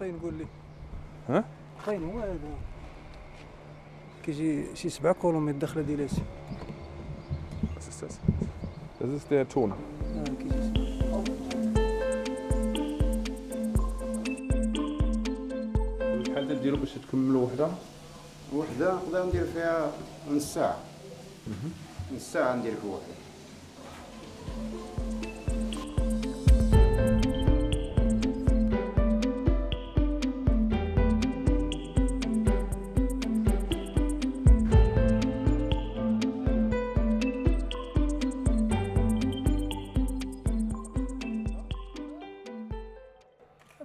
الطين قول لي. ها؟ الطين هو هذا كيجي شي 7 كيلومتر الدخلة ديال اسفي. Was ist das? Das ist der Ton. كيجي. شحال تديروا باش تكملوا وحده؟ وحده نقدر ندير فيها نص ساعة. نص ساعة ندير في وحده.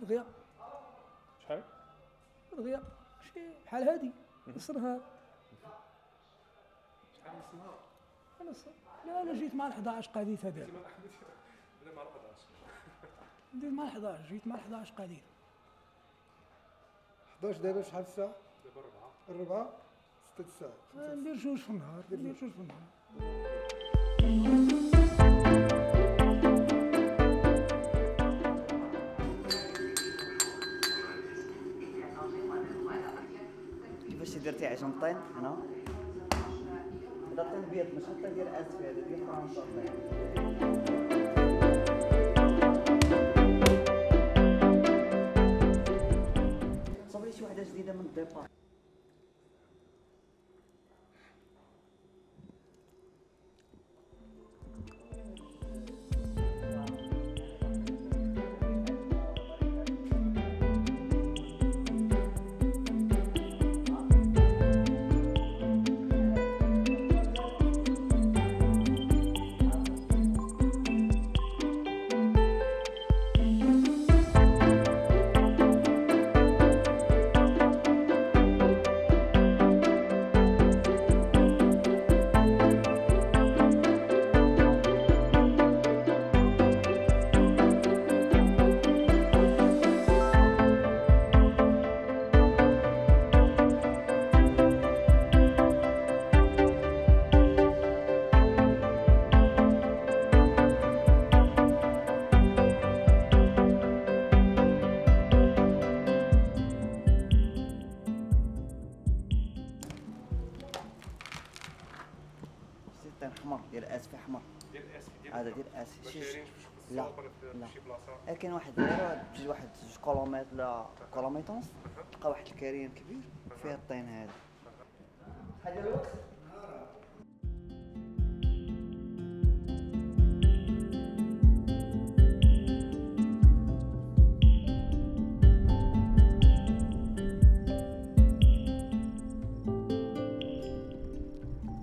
دغيا. شحال؟ دغيا شي بحال هادي نص نهار. شحال نص نهار؟ نص. لا انا جيت مع 11 قضيت هذا. لا مع 11. ندير مع 11، جيت مع 11 قضيت. 11 دابا شحال الساعة؟ دابا 4. 4 6 الساعات. ندير جوج في النهار، ندير جوج في النهار. كيفاش درتي عجن الطين هنا؟ هذا الطين بيض ماشي الطين ديال اسفي، هذا ديال فرنسا الطين. صوب لي شي وحده جديدة من ال départ. الطين حمر ديال اسفي حمر. ديال اسفي ديال هذا ديال اسفي. شي لا لا شي بلاصة كاين واحد الدائرة تجي واحد 2 كيلومتر لا كيلومتر ونص تلقى واحد الكريم كبير فيه الطين هذا. شحال ديال الوقت؟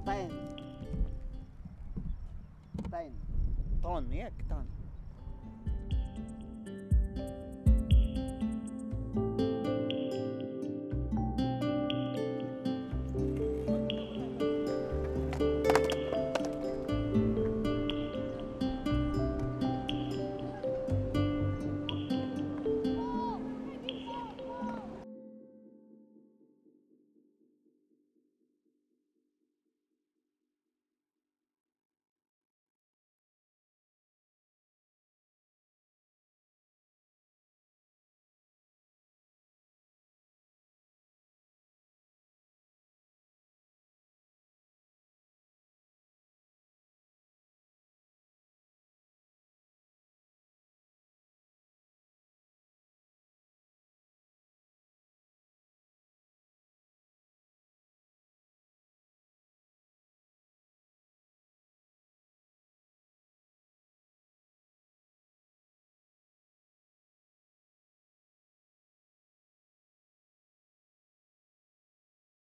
طين طين طون ياك طون.